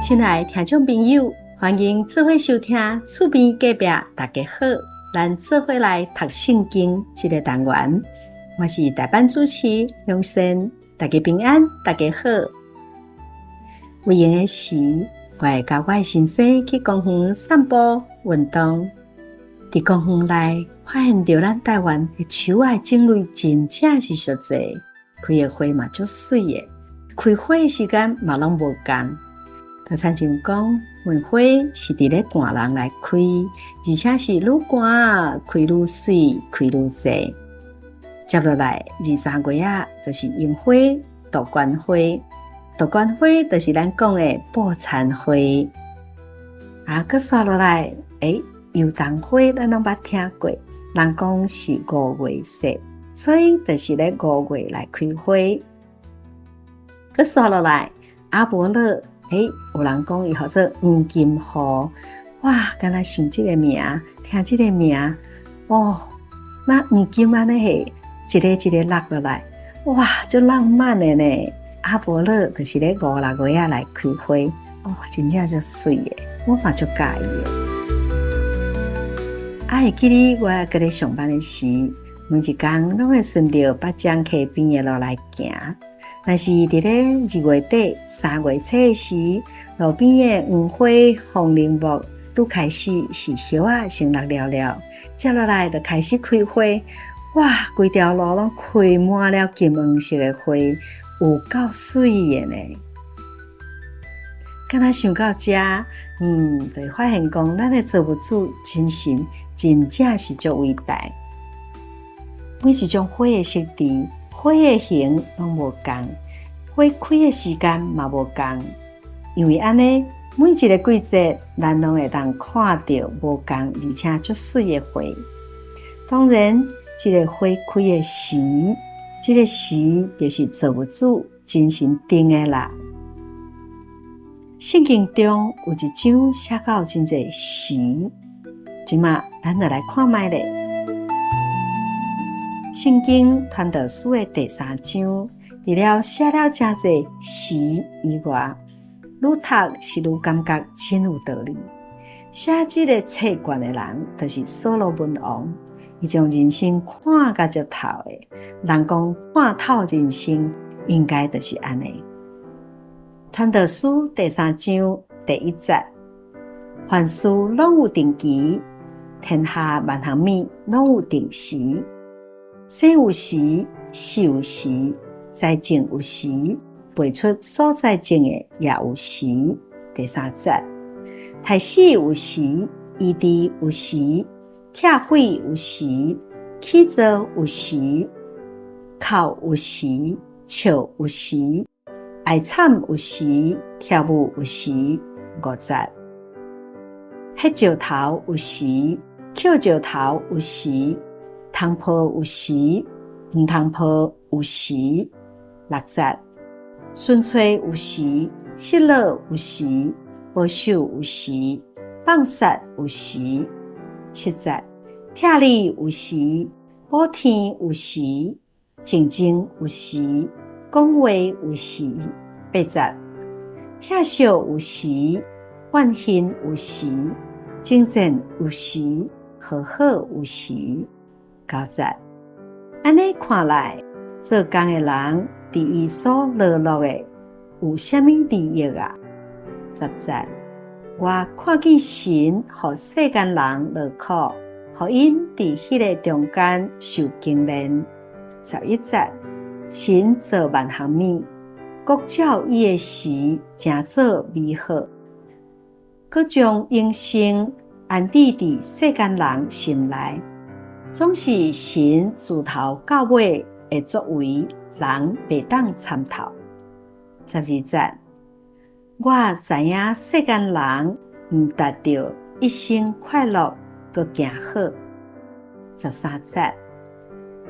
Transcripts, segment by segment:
親愛聽眾朋友，歡迎做伙收聽厝邊隔壁大家好，咱做伙來讀聖經這个單元。我是代班主持永生，大家平安，大家好。有閒的時，我會佮我的先生去公園散步運動。佇公園內發現著咱台灣的樹仔種類真正是足濟，開的花嘛足媠的，開花的時間嘛攏無仝。就親像講，梅花是佇咧寒人來開，而且是愈寒開愈媠，開愈濟。接落來二三月仔，就是櫻花、杜鵑花。杜鵑花就是咱講的報田花。啊，閣紲落來，欸，油桐花咱攏捌聽過，人講是五月雪，所以就是咧五月來開花。閣紲落來，阿勃樂，欸，有人講伊號做黃金雨，哇，敢若想這个名，聽這个名，哦，那黃金按呢彼，一个一个落落來，哇，足浪漫的呢。阿勃樂就是咧五六月仔來開花，哦，真正足媠的，我嘛足佮意的。啊，會記得我閣咧上班的時，每一工攏會順著八掌溪邊的路來行。但是佇咧二月底、三月初的時，路邊的黃花風鈴木拄開始是葉仔先落了了，接落來就開始開花，哇！規條路攏開滿了金黃色的花，有夠媠的呢。敢若想到這，就會發現講，咱的造物主真神真正是足偉大。每一種花的設置，花的形攏無仝，花開的時間嘛無仝。因為按呢，每一个季節，咱攏會當看著無仝而且足媠的花。當然，這个花開的時，這个時就是造物主真神定的啦。聖經中有一章寫到真濟時，這馬咱就來看覓咧。聖經傳道書的第三章，除了寫了誠濟時以外，愈讀是愈感覺真有道理。寫這个冊卷的人，就是所羅門王，伊將人生看甲足透的。人講看透人生，應該就是按呢。傳道書第三章第一節：凡事攏有定期，天下萬項物攏有定時。生有時，死有時，栽種有時，拔出所栽種的也有時。第三節：刣死有時，醫治有時，拆毀有時，起造有時，哭有時，笑有時，哀慘有時，跳舞有時。五節：彼石頭有時，抾石頭有時，通抱有時，毋通抱有時。六節：尋揣有時，失落有時，保守有時，放殺有時。七節：拆膩有時，補天有時，靜靜有時，講話有時。八節：疼惜有時，怨恨有時，征戰有時，和好有時。九節：按呢看來，做工的人佇伊所勞碌的有啥物利益啊？十節：我看見神予世間人勞苦，予𪜶佇彼个中間受經練。11節：神造萬項物，各照伊的時成做美好，閣將永生安置佇世間人心內。總是神自頭到尾的作為，人袂當參透。12節，我知影世間人毋達著一生快樂，閣行好。13節，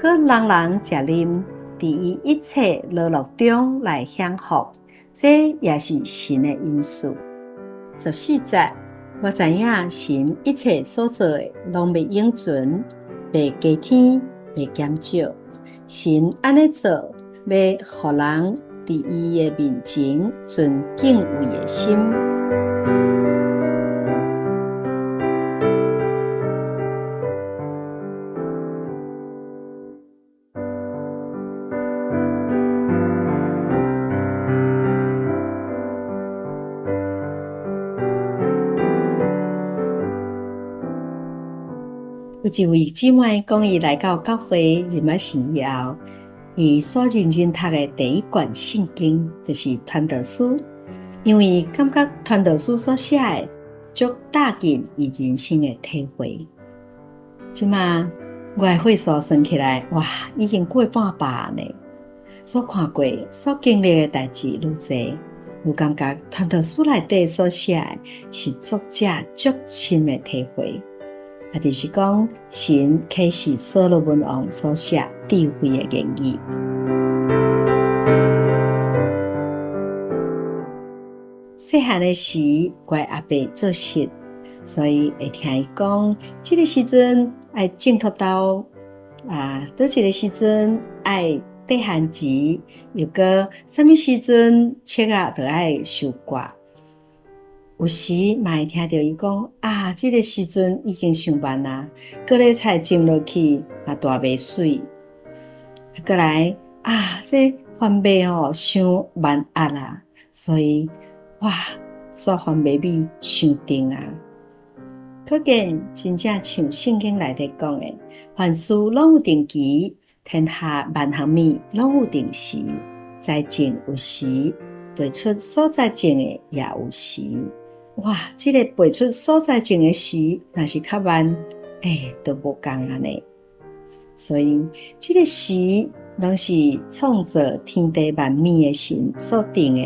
閣人人食啉，佇伊一切勞碌中來享福，這也是神的恩賜。14節，我知影神一切所做的，攏欲永存，袂加添，袂減少。神按呢做，欲予人佇伊的面前存敬畏的心。有一位姊妹講，伊來到教會認捌神以後，伊所認真讀的第一卷聖經就是傳道書，因為感覺傳道書所寫的足貼近伊人生的體會。這馬我的歲數算起來，哇，已經過半百呢。所看過、所經歷的代誌愈濟，愈感覺傳道書內底所寫的是作者足深的體會。啊，就是講神啟示所羅門王所寫智慧的言語。細漢的時，我的阿伯做穡，所以會聽伊講，這个時陣愛種土豆，啊，佗一个時陣愛綴番薯，又閣啥物時陣粟仔就愛收割。有時嘛會聽著伊講啊，這个時陣已經傷慢啊，高麗菜種落去嘛大袂媠。啊，閣來啊，這番麥吼傷慢壓啊，所以哇，煞番麥米傷重啊。可見真正像聖經內底講的，凡事攏有定期，天下萬項物攏有定時，栽種有時，拔出所栽種的也有時。哇！這个拔出所栽種的時，若是較慢，欸，就無仝啊呢。所以，這个時攏是創造天地萬物的神所定的。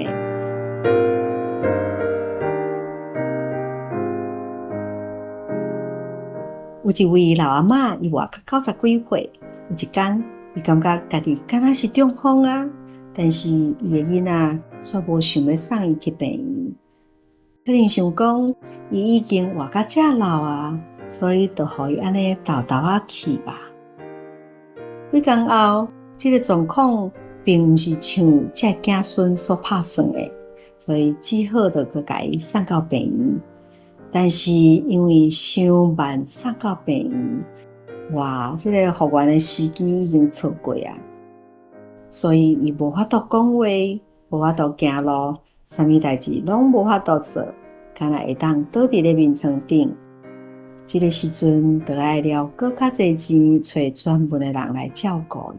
有一位老阿嬤，伊活到九十幾歲，有一工，伊感覺家己敢若是中風啊，但是伊的囡仔卻無想欲送伊去病院。可能想講，伊已經活甲遮老啊，所以就予伊按呢沓沓仔去吧。幾工後，這个狀況並毋是像這个子孫所拍算的，所以只好就閣共伊送到病院。但是因為傷慢送到病院，哇，這个復原的時機已經錯過啊，所以伊無法度講話，無法度行路。啥物代誌攏無法度做，干焦會當倒佇咧眠床頂。這个時陣，就愛了閣較濟錢，揣專門的人來照顧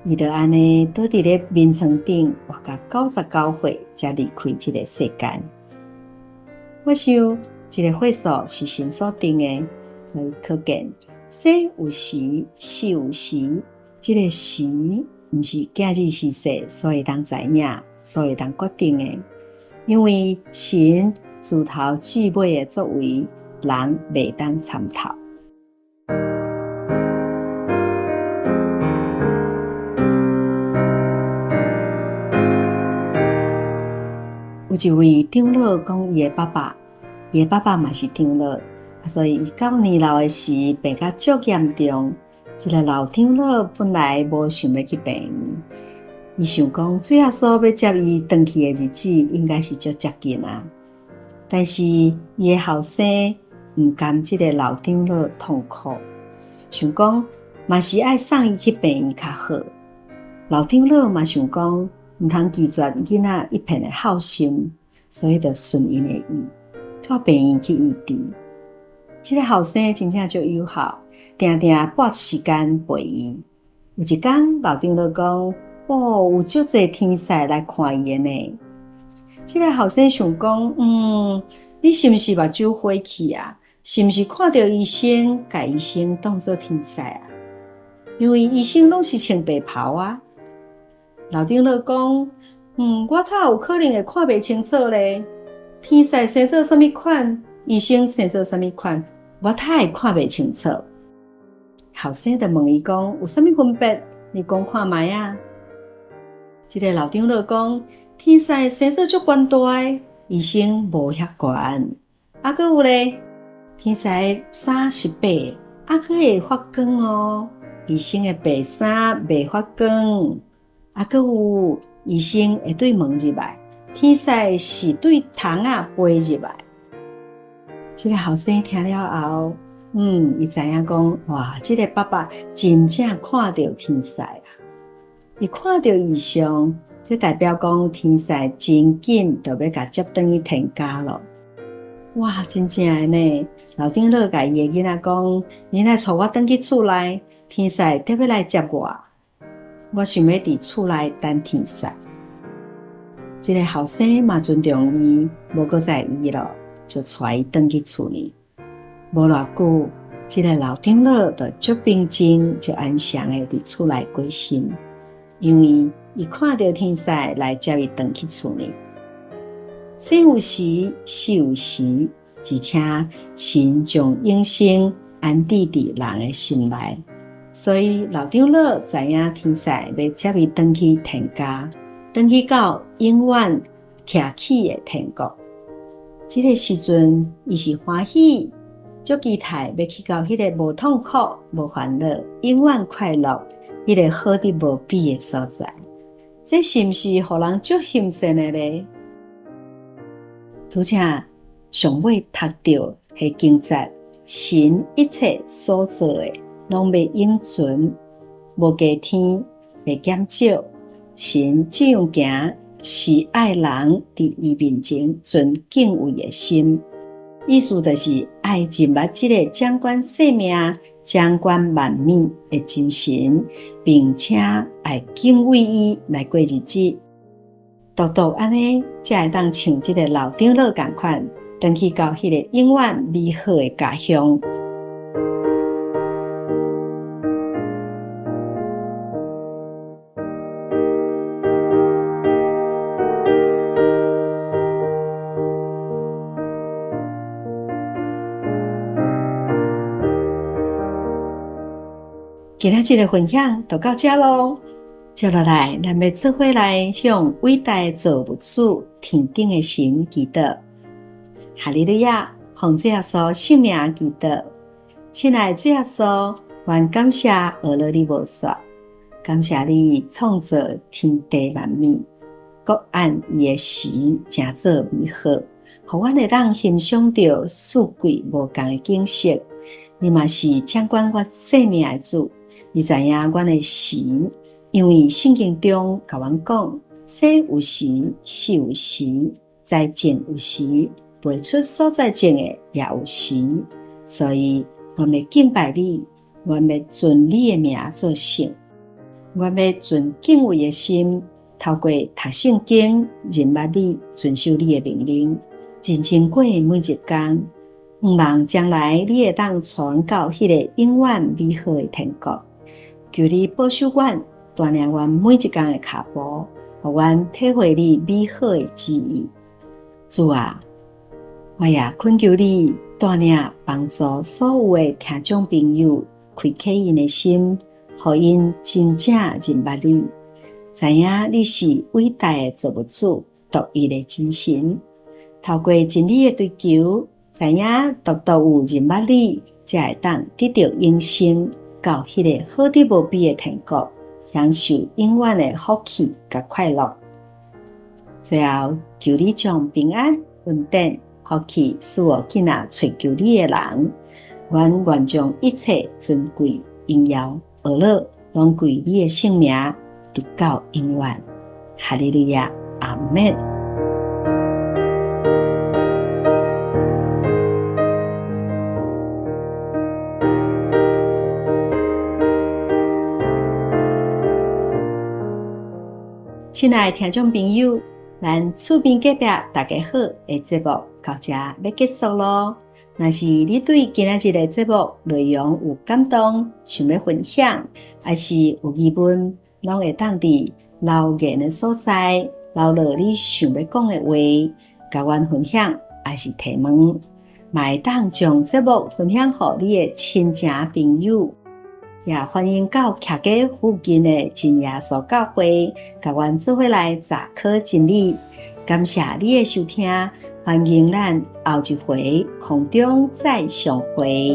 伊。伊就按呢倒佇咧眠床頂，活到99歲，才離開這个世間。我想，這个歲數是神所定的，所以可見生有時，死有時。這个時毋是囝兒序細所會當知影。所會當決定的，因為神自頭至尾的作為，人袂當參透。有一位長老講，伊的爸爸，伊的爸爸嘛是長老，所以伊到年老的時病甲足嚴重。這个老長老本來無想欲去病院。伊想講，主耶穌欲接伊轉去的日子，應該是足接近啊。但是伊的後生毋甘這个老長老痛苦，想講嘛是愛送伊去病院較好。老長老嘛想講，毋通拒絕囡仔一片的孝心，所以就順𪜶的意，到病院去醫治。這个後生真正足友好，定定撥時間陪伊。有一工，老長老講：哦，有足濟天使來看伊的呢。這个後生想講：嗯，你是毋是目睭花去啊？是毋是看著醫生，共醫生當做天使啊？因為醫生攏是穿白袍啊。老長老講：嗯，我透有可能會看袂清楚咧。天使生做啥物款，醫生生做啥物款，我透會看袂清楚。後生就問伊講：有啥物分別？你講看覓啊？這个老長老講：天使生做足懸大的，醫生無遐懸。啊，閣有咧，天使的衫是白的，啊，閣會發光哦。醫生的白衫袂發光。啊，閣有醫生會對門入來，天使是對窗仔飛入來。這个後生聽了後，伊知影講，哇！這个爸爸真正看著天使啊！伊看著異象，這代表講天使真緊就欲共接轉去天家咯。哇！真正的呢！老長老共伊的囡仔講：你來帶我轉去厝內，天使特欲來接我。我想欲佇厝內等天使。這个後生嘛尊重伊，無閣再伊咯，就帶伊轉去厝裡。無偌久，這个老長老就足平靜、足安詳的佇厝內過身，因為伊看著天使來接伊轉去厝裡。生有時，死有時，而且神將永生安置佇人的心內，所以老長老知影天使欲接伊轉去天家，轉去到永遠徛起的天國。這个時陣，伊是歡喜，足期待欲去到彼个無痛苦、無煩惱、永遠快樂、彼个好得無比的所在。這是毋是予人足欣羨的咧？拄才上尾讀著彼經節，神一切所造的，攏欲永存，無加添，袂減少。神這樣行，是愛人佇伊面前存敬畏的心，意思就是愛認捌這个掌管生命、掌管萬物的真神，並且愛敬畏伊來過日子。獨獨按呢，才會當像這个老長老仝款，轉去到彼个永遠美好的家鄉。今仔日的分享就到這囉，接落來，咱欲做伙來向偉大的造物主天頂的神祈禱。哈利路亞，奉主耶穌聖名祈禱，親愛的主耶穌，阮感謝阿樂你無煞，感謝你創造天地萬物，閣按伊的時成做美好，予阮會當欣賞著四季無仝的景色。你嘛是掌管阮生命的主，你知影阮的時，因為聖經中共阮講，生有時，死有時，栽種有時，拔出所栽種的也有時。所以，阮欲敬拜你，阮欲尊你的名做聖，阮欲存敬畏的心，透過讀聖經，認捌你，遵守你的命令，認真過每一工。向望將來你會當帶阮到彼个永遠美好的天國。求你保守阮，帶領阮每一工的跤步，予阮體會你美好的旨意。主啊，我也懇求你帶領幫助所有的聽眾朋友，開啟𪜶的心，予𪜶真正認捌你，知影你是偉大的造物主，獨一的真神。透過真理的追求，知影獨獨有認捌你，才會當得著永生，到彼个好得無比的天國，享受永遠的福氣佮快樂。最後，求你將平安、恩典、福氣賜予囝仔揣求你的人。阮願將一切尊貴、榮耀、呵咾，攏歸你的聖名，直到永遠。哈利路亞，阿們。親愛的聽眾朋友，咱厝邊隔壁大家好的節目到這欲結束囉。若是你對今仔日的節目內容有感動，想欲分享，抑是有疑問，攏會當佇留言的所在留落你想欲講的話，共阮分享，抑是提問，嘛會當將節目分享予你的親情朋友，也歡迎到徛家附近的真耶穌教會，共阮做伙來查考真理。感謝你的收聽，歡迎咱後一回空中再相會。